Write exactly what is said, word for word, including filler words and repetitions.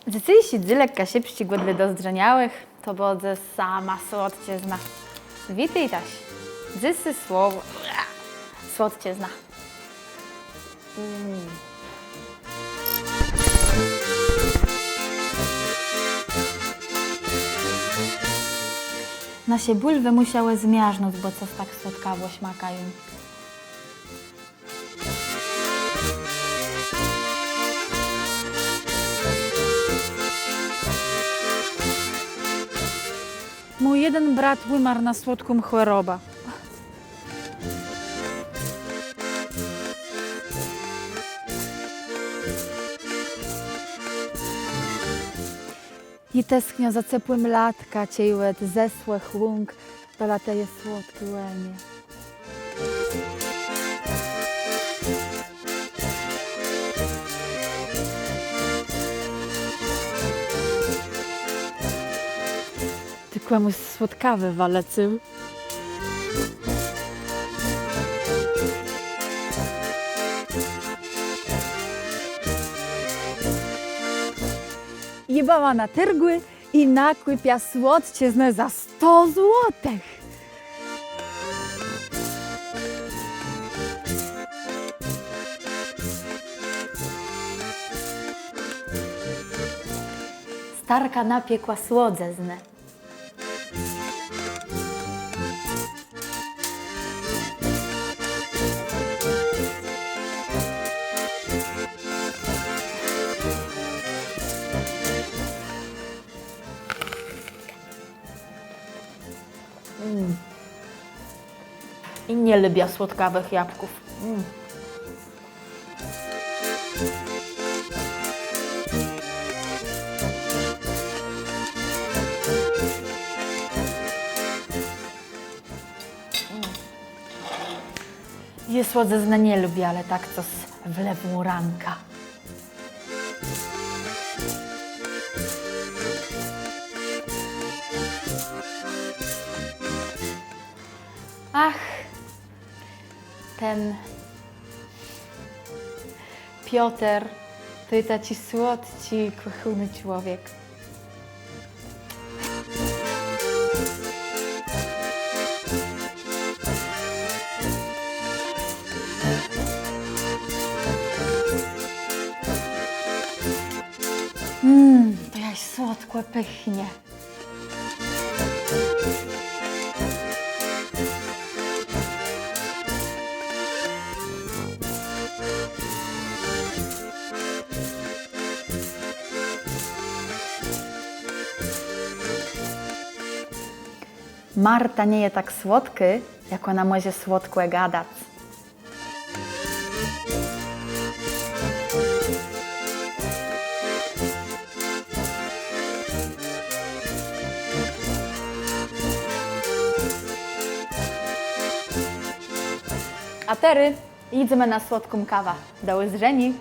Dzysészé dzélëk Kaszëbsczégò dlô dozdrzeniałëch to bãdze sama słodczëzna. Witôjtaż. Dzysô słowò: słodczëzna. Mm. Nasze bùlwë mùszałë zmiarznąc, bò cos tak słodkawò szmakają. Mój jeden brat ùmarł na słodką chòrobã. Jô teskniã za cepłim latkã, czej òd zesłëch łąk dolatëje słodczi ògniô. Të kòmùs słodkawé wëlecą. Jô bëła na tôrgù i nakùpia słodczëznë za sto złotëch. Starka napiekła słodzëznë. Mm. I nie lubiã słodkawëch jabłków. Mm. Mm. Jô słodzëznë nie lubiã, ale tak cos w lewą rãkã. Ach, ten Piotr to je taczi słodczi, kòchóny człowiek. Mm, to jaż słodkò pôchnie. Marta nie je tak słodkô, jak òna mòże słodkò gadac. A terô jidzemë na słodką kawã. Do ùzdrzeniô.